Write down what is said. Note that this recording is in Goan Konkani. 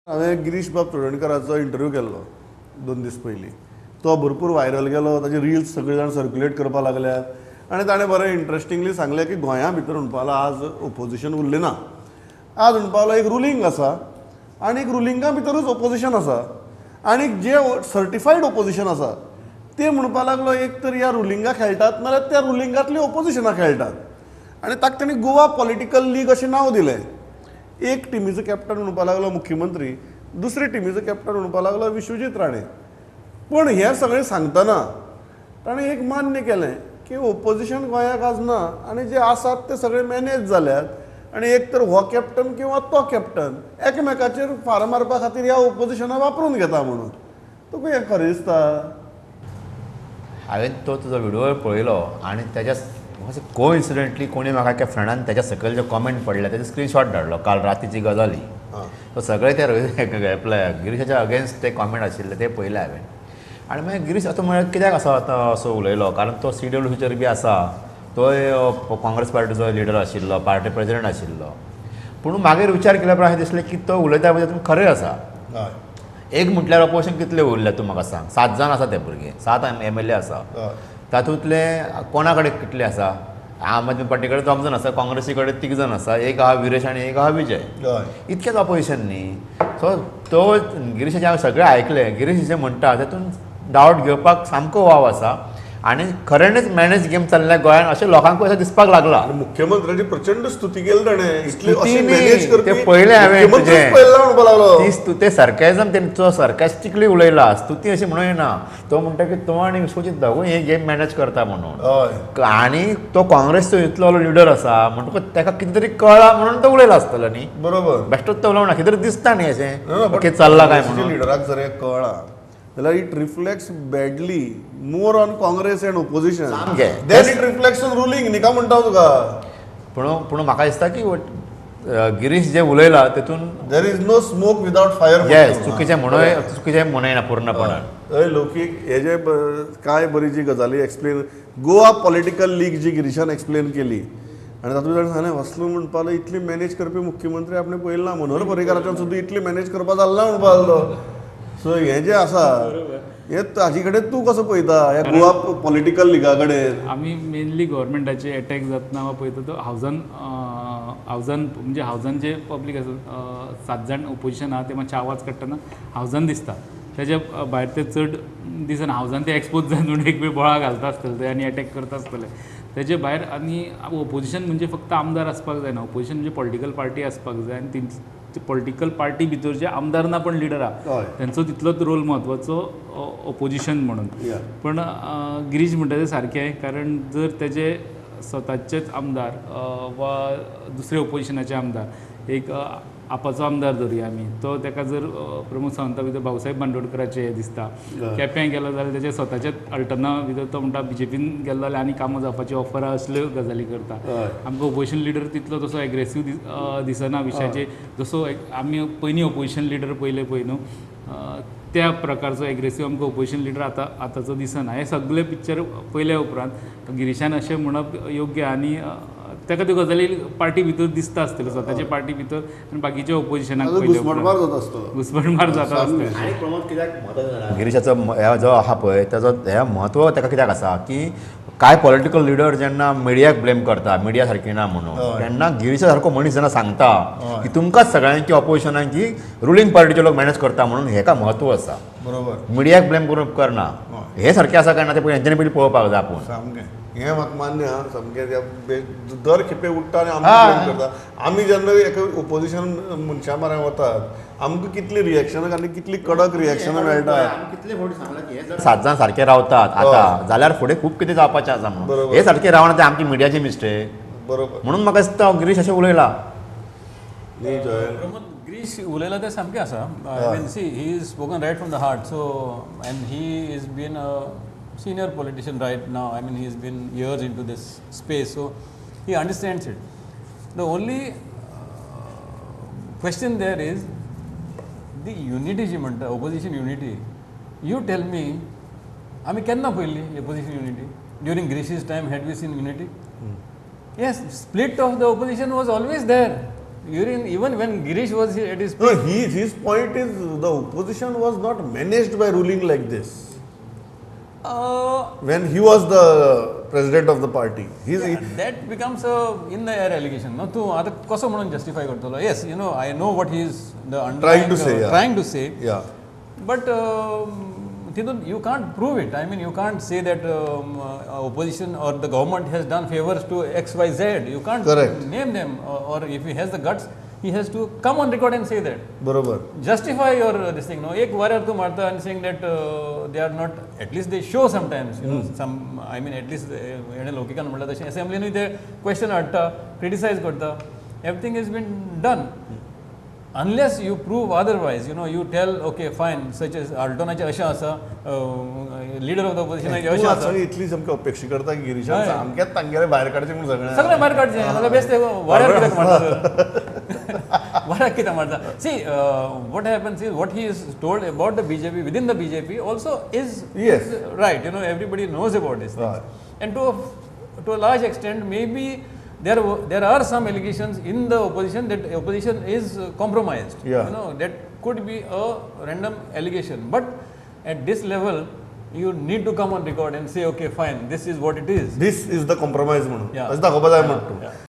हांवें गिरीश बाब चोडणकराचो इंटरव्यू केल्लो 2 दीस पयलीं, तो भरपूर व्हायरल गेलो, ताजे रिल्स सगळे जाण सर्क्युलेट करपाक लागल्यात आनी ताणें बरें इंट्रस्टिंगली सांगलें की गोंया भितर म्हणपाक आज ओपोजिशन उरलें ना, आज म्हणपाक एक रुलींग आसा आनी एक रुलिंगा भितरूच ओपोजिशन आसा आनी जे सर्टिफायड ओपोजिशन आसा ते म्हणपाक लागलो एक तर ह्या रुलिंगा खेळटात नाल्यार त्या रुलिंगांतली ओपोजिशनां खेळटात आनी ताका ताणें गोवा पॉलिटिकल लीग अशें नांव दिलें. एक टिमीचो कॅप्टन म्हणपाक लागलो मुख्यमंत्री, दुसरी टिमीचो कॅप्टन म्हणपाक लागलो विश्वजीत राणे. पूण हें सगळें सांगतना ताणें एक मान्य केलें की ओपोजिशन गोंयाक आज ना आनी जे आसात ते सगळे मॅनेज जाल्यात आनी एक तर हो कॅप्टन किंवा तो कॅप्टन एकमेकाचेर फार मारपा खातीर ह्या ओपोजिशनाक वापरून घेता म्हणून. तुका हें खरें दिसता? हांवें तो तुजो व्हिडिओ पळयलो आनी तेज्या कोइन्सिडंटली कोणी म्हाका एका फ्रेंडान तेज्या सकयल जे कॉमेंट पडले तेजे स्क्रीनशॉट धाडलो काल रातीची गजाल ही. सो सगळे ते गिरीशाच्या अगेन्स्ट ते कॉमेंट आशिल्ले ते पळयले हांवें आनी मागीर गिरीश आतां म्हळ्यार कित्याक आसा आतां असो उलयलो, कारण तो CWCचेर बी आसा, तोय काँग्रेस पार्टीचो लिडर आशिल्लो, पार्टी प्रेजिडेंट आशिल्लो. पूण मागीर विचार केल्या उपरांत अशें दिसलें की तो उलयता पळय तितून खरें आसा. एक म्हटल्यार ऑपोजिशन कितले उरले तूं म्हाका सांग, 7 जाण आसा ते भुरगे, 7 MLA आसा, तातूंतले कोणा कडेन कितले आसा? आम आदमी पार्टी कडेन 2 जाण आसा, काँग्रेसी कडेन 3 जाण आसा, एक आहा विरेश आनी एक आहा विजय, इतकेंच ऑपोजिशन न्ही. सो तो गिरीशाचें हांवें सगळें आयकलें, गिरीश जें म्हणटा तेतून डावट घेवपाक सामको वाव आसा आनी खऱ्यांनीच मॅनेज गेम चल्ल्या गोंयान अशें लोकांकूय अशें दिसपाक लागलां. मुख्यमंत्र्याची प्रचंड स्तुती केली ताणें, ते पळयलें हांवें तुजें ती ते सरकाझम तेंचो सरकास्टिकली उलयला, स्तुती अशी म्हणून येना. तो म्हणटा की तो आनी विश्वजीत दोगूय हे गेम मॅनेज करता म्हणून, आनी तो काँग्रेसचो इतलो लिडर आसा म्हणटकूच ताका कितें तरी कळ्ळां म्हणून तो उलयला आसतलो न्ही. बरोबर, बेश्टोच तो उलोवना, कितें तरी दिसता न्ही अशें कितें चल्लां काय म्हणून. लिडराक जर कळ्ळां जाल्यार it reflects badly more on Congress and opposition than it reflects on ruling न्ही काय म्हणटा तुका. पूण पूण म्हाका दिसता की गिरीश जे उलयला तेतून there is no smoke without fire. Yes, चुकीचें म्हणून चुकीचें म्हणयना पूर्णपणान. हय लौकीक हे जे कांय बरी जी गजाली एक्सप्लेन गोवा पॉलिटिकल लीग जी गिरीशान एक्सप्लेन केली आनी तातूंत ताणें सांगलें असलो म्हणपाक इतली मॅनेज करपी मुख्यमंत्री आपणें पळयला ना, मनोहर पर्रीकाराच्यान सुद्दां इतली मॅनेज करपाक जालें ना म्हणपाक लागलो. सो हें जें आसा हें ताजे कडेन तूं कसो पळयता ह्या गोवा पॉलिटिकल लिगा कडेन? आमी मेनली गव्हर्मेंटाचे एटॅक जातना वा पळयता तो हावजान हावजान म्हणजे हावजान जे पब्लीक आसा 7 जाण ओपोजिशन आहा ते मातशे आवाज काडटना हावजान दिसता, तेज्या भायर ते चड दिसना. हावजान ते एक्सपोज जावन म्हणून एक वेळ बोळा घालता आसतले ते आनी एटॅक करता आसतले तेजे भायर. आनी ओपोजिशन म्हणजे फक्त आमदार आसपाक जायना, ओपोजिशन म्हणजे पॉलिटिकल पार्टी आसपाक जाय आनी पॉलिटिकल पार्टी भितर जे आमदार ना पण लिडर आहा तेंचो तितलोच रोल म्हत्वाचो ओपोजिशन म्हणून. पण गिरीश म्हणटा तें सारकें, कारण जर तेजे स्वताचेच आमदार वा दुसरे ओपोजिशनाचे आमदार, एक आपाचो आमदार धरुया आमी, तो ताका जर प्रमोद सावंता भितर भाऊसाहेब बांदोडकराचें हें दिसता, केप्यां गेलो जाल्यार तेजे स्वताचेच अल्टना भितर तो म्हणटा बीजेपीन गेलो जाल्यार आनी कामां जावपाची ऑफर आहा असल्यो गजाली करता. आमकां ओपोजिशन लिडर तितलो तसो एग्रेसीव दिसना विशयाचेर, जसो आमी पयलीं ओपोजिशन लिडर पळयले पळय न्हू त्या प्रकारचो एग्रेसीव आमकां ओपोजिशन लिडर आतां आतांचो दिसना. हें सगळें पिक्चर पळयल्या उपरांत गिरीशान अशें म्हणप योग्य आनी ताका त्यो गजाली पार्टी भितर दिसता आसतल्यो, स्वताचे पार्टी भितर आनी बाकीच्या ओपोजिशनाक घुस्मटमार जाता आसतलो, घुस्मटमार जाता आसतलो. आनी प्रमोद कित्याक म्हत्वाचें गिरीशाचो हे जो आहा पळय ताजो हें म्हत्व ताका कित्याक आसा की कांय पॉलिटिकल लिडर जेन्ना मिडियाक ब्लेम करता, मिडिया सारकी ना म्हणून, तेन्ना गिरीशा सारको मनीस जेन्ना सांगता की तुमकांच सगळ्यांकी ऑपोजिशनाक की रुलींग पार्टीचे लोक मॅनेज करता म्हणून हेका म्हत्व आसा. बरोबर, मिडियाक ब्लेम करून उपकारना. हे सारकें आसा काय ना तें हेंच्यांनी पयलीं पळोवपाक जाय आपूण. सामकें हें म्हाका मान्य आहा सामकें. दर खेपे उठ्ठा आनी आमकां ब्लेम करता. आमी जेन्ना एका ओपोजिशन मनशां म्हऱ्यान वतात आमकां कितली रिएक्शनां आनी कितली कडक रिएक्शनां मेळटा. कितले फावटी सांगलां की हे जर 7 जाण सारके रावतात आतां जाल्यार फुडें खूब कितें जावपाचें आसा म्हणून. हे सारके रावना ते आमची मिडियाची मिस्टेक. बरोबर, म्हणून म्हाका दिसता गिरीश अशें उलयला. प्रमोद गिरीश उलयला तें सामकें आसा. I mean see he is spoken right from the heart. So and he is been a senior politician right now. I mean, he's been years into this space, so he understands it. The only question there is the unity ji म्हणटा, opposition unity. You tell me, आमी केन्ना पळयल्ली opposition unity? During Girish's time, had we seen unity? Yes, split of the opposition was always there. Even when Girish was at his No, his point is the opposition was not managed by ruling like this. When he was the president of the party. That becomes a in the air allegation न्हू. तूं आतां कसो म्हणून जस्टिफाय करतलो? Yes, I know what he is the Trying to say, yeah. Trying to say. Yeah. But तितून you can't prove it. I mean, you can't say that opposition or the government has done favours to X Y Z. You can't Correct. Name them, or if he has the guts, he has to come on record and say that. बरोबर. Justify your this thing, no? एक वाऱ्यार तूं मारता and saying that they are not, at least they show sometimes, some, I mean, at least हेणें लौकिकान म्हणलां तशें असेंब्लीनूय ते क्वेश्चन हाडटा, क्रिटिसायज करता. Everything is been done. Unless you prove otherwise, you tell, okay, fine, such as आल्टोनाचें अशें आसा, लिडर ऑफ the ऑपोजिशनाचें तूं अशें आसा. सगळी इतली सामकी अपेक्षा करता की गिरीशान हय. सामकेंच तांगेले भायर काडचें म्हूण सगळें. सगळें भायर काडचें नाजाल्यार बेश्टें वाऱ्यार कित्याक मारता? वाऱ्याक कित्याक मारता? See, what happens is what he is told about the BJP, within the BJP also is right. Everybody knows about this. Right. And to a large extent, maybe there are some allegations in the opposition that opposition is compromised. That could be a random allegation. But at this level, you need to come on record and say, okay, fine, this is what it is. This is the compromise म्हणून Yeah. अशें दाखोवपा जाय म्हणटा तूं. Yeah.